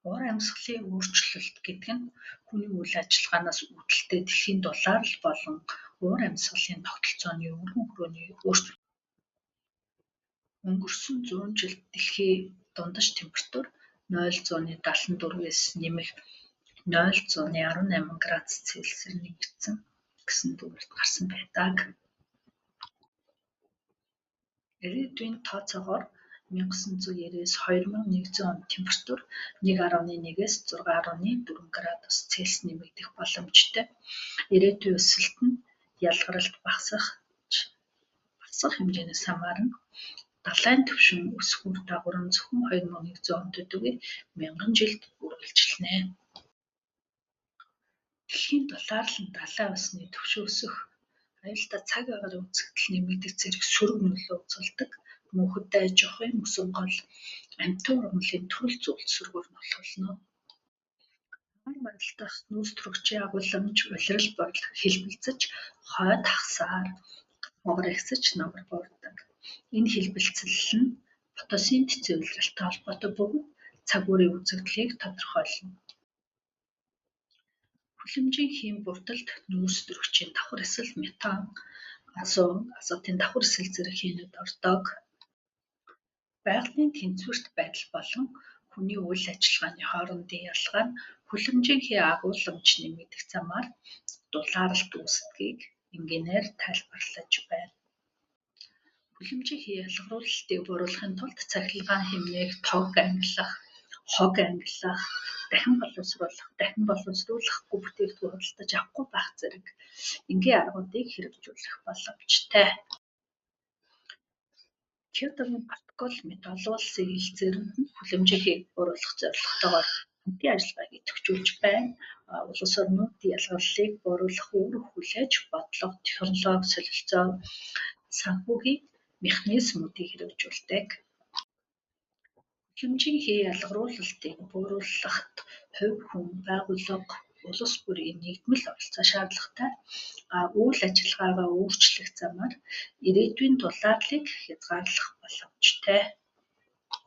Уур амьсгалын өөрчлөлт гэдэг нь хүний үйл ажиллагаанаас үүдэлтэй дэлхийн дулаалал болон уур амьсгалын тогтолцооны өргөн хүрээний өөрчлөлт. Өнгөрсөн 100 жилд дэлхийн дундаж температур 0.74-ээс нэмэх 0.18 градус Цельсиэр нэмэгдсэн гэсэн дүгнэлт гарсан байдаг. Ирээдүйн тооцоогоор 1990-ээс 2100 онд температур 1.1-ээс 6.4 градус Цельс нэмэгдэх боломжтой. Ирээдүйн өсөлт нь ялгаралт багасах хэмжээнээс хамаарна. Далайн түвшин өсөх үр дагавар нь зөвхөн 2100 он төдийгүй мянган жилд үргэлжилнэ. Дэлхийн дулаалал нь далайн усны түвшин өсөх, аюултай цаг агаарын үзэгдэл нэмэгдэх зэрэг сөрөг нөлөө үзүүлдэг. Мөнхөд аж ахуйн, мөсөн гол, амьтан ургамлын төрөл зүйлд сөргөөр нөлөөлнө. Агаар мандал дахь нүүрс төрөгчийн агуулмж улирал хэлбэлзэж, хойд хагасаар ховор ихсэж намар буурдаг. Энэ хэлбэлцэл нь фотосинтезийн улиралтай холбоотой бөгөөд цаг үеийн үзэгдлийг тодорхойлно. Хүлэмжийн хийм бүрдэлд нүүрс төрөгчийн давхар эсэл, метан, озон, азотын давхар эсэл зэрэг хиймнүүд ордог. Байгалийн тэнцвэрт байдал болон хүний үйл ажиллагааны хоорондын ялгаа нь хүлэмжийн хий агуулмж нэмэгдэх замаар дулааралт үүсдэгийг энгийнээр тайлбарлаж байна. Хүлэмжийн хий ялгаруулалтыг бууруулахын тулд цахилгаан хэмнэх, тог ангилах, хог ангилах, дахин боловсруулахгүй бүтээгдэхүүн худалдаж авахгүй байх зэрэг энгийн аргуудыг хэрэгжүүлэх боломжтой. Киотогийн протокол мэт олон улсын хэлэлцээрэнд нь хүлэмжийн хийг бууруулах зорилготойгоор хамтын ажиллагааг идэвхжүүлж байна. Улс орнууд ялгарлалыг бууруулах үүрэг хүлээж бодлого, технологи, солилцоо, санхүүгийн механизмуудыг хэрэгжүүлдэг. Хүлэмжийн хий ялгаруулалтыг бууруулахад хувь хүн, байгууллага, улс бүрийн нэгдмэл оролцоо шаардлагатай. Үйл ажиллагаагаа өөрчлөх замаар ирээдүйн дулааллыг хязгаарлах боломжтой.